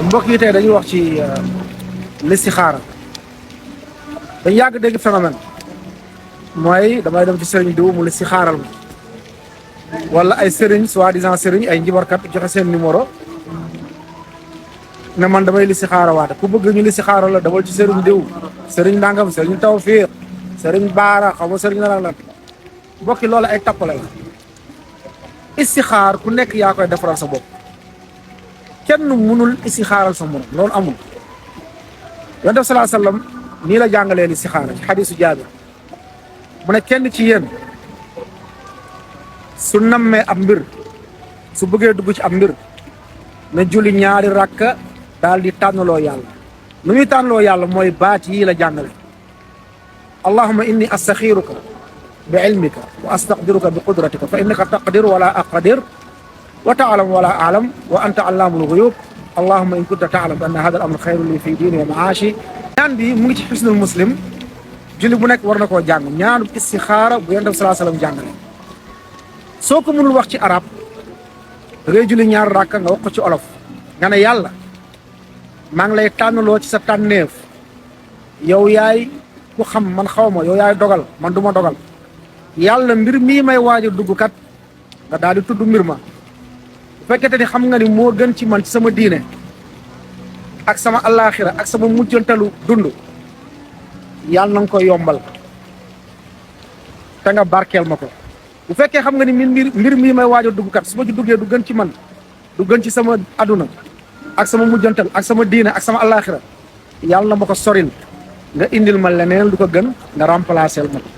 mbokk yi tey dañuy wax ci listixaara dañ yàgg dégg phénomène mooy damay dem ci sëriñ diw mu listixaaral ma wala ay sëriñ soi-disant sëriñ ay njibarkat joxe seen numéro ne man damay listixaara waate ku bëgg ñu listixaara la dawal ci sëriñ diw sëriñ ndàngam sëriñ tawfiq sëriñ baara xaw ma sëriñ la mbokki loolu ay tappale la istixaar ku nekk yaa koy defaral sa bopp kenn mënul istixaaral sa morom loolu amul yonent bi salaa sallam nii la jàngalee listixaara ci xadiisu Jaabir mu ne kenn ci yéen su nammee ab mbir su bëggee dugg ci ab mbir na julli ñaari rakka daal di tànnaloo yàlla nu muy tànnaloo yàlla mooy baat yii la jàngale allahumma inni astaxiiruka bi ilmika wa astaqdiruka bi qudratika fa innaka taqdir wala aqdir wa taalam wala aalam wa anta allaamul guyub allahumma in kunta taalam bi anna hada al amr xayru li fi diini wa maashi ñaan bi mu ngi ci xisnul muslim julli bu nekk war na koo jàng ñaanu istixaara bu yonent bi salaa sallam jàngale soo ko mënul wax ci arab da ngay julli ñaar rakka nga wax ko ci olof nga ne yàlla maa ngi lay tànnaloo ci sa tànneef yow yaay ku xam man xaw ma yow yaay dogal man du ma dogal yàlla mbir mii may waaj a dugg kat nga daal di tudd mbir ma bu fekkente ni xam nga ni moo gën ci man ci sama diine ak sama allaaxira ak sama mujjantalu dund yàlla na nga koy yombal te nga barkeel ma ko bu fekkee xam nga ni mbir mii may waaj a dugg kat su ma ci duggee du gën ci man du gën ci sama aduna ak sama mujjantal ak sama diine ak sama allaaxira yàlla na ma ko soril nga indil ma leneen lu ko gën nga remplacer ma ko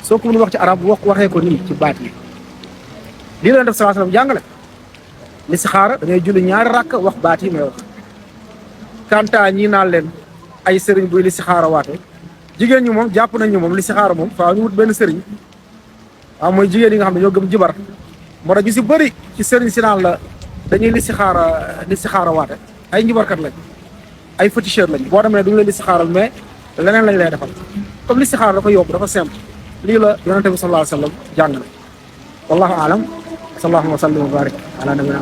soo ko mën wax ci arab waxee ko nii ci baat yi lii la def sallallahu alayhi wasallam jàngale listixaara da ngay julli ñaari rakk wax baat yi may wax kanta ñii naan leen ay sëriñ buy listixaara waate jigéen ñi moom jàpp nañ ñu moom listixaara moom faaw ñu wut benn sëriñ waaw mooy jigéen yi nga xam ne ñoo gëm jibar moo tax ñu si bëri ci sëriñ si naan la dañuy listixaara waate ay njibarkat lañ ay féticheur lañ boo demee duñu la listixaaral mais leneen lañ lay defal comme listixaara dafa yomb dafa simple lii la yonente bi sallallahu alayhi wa sallam jàngale wallahu aalam sallallahu wa sallam wa barik ala nabina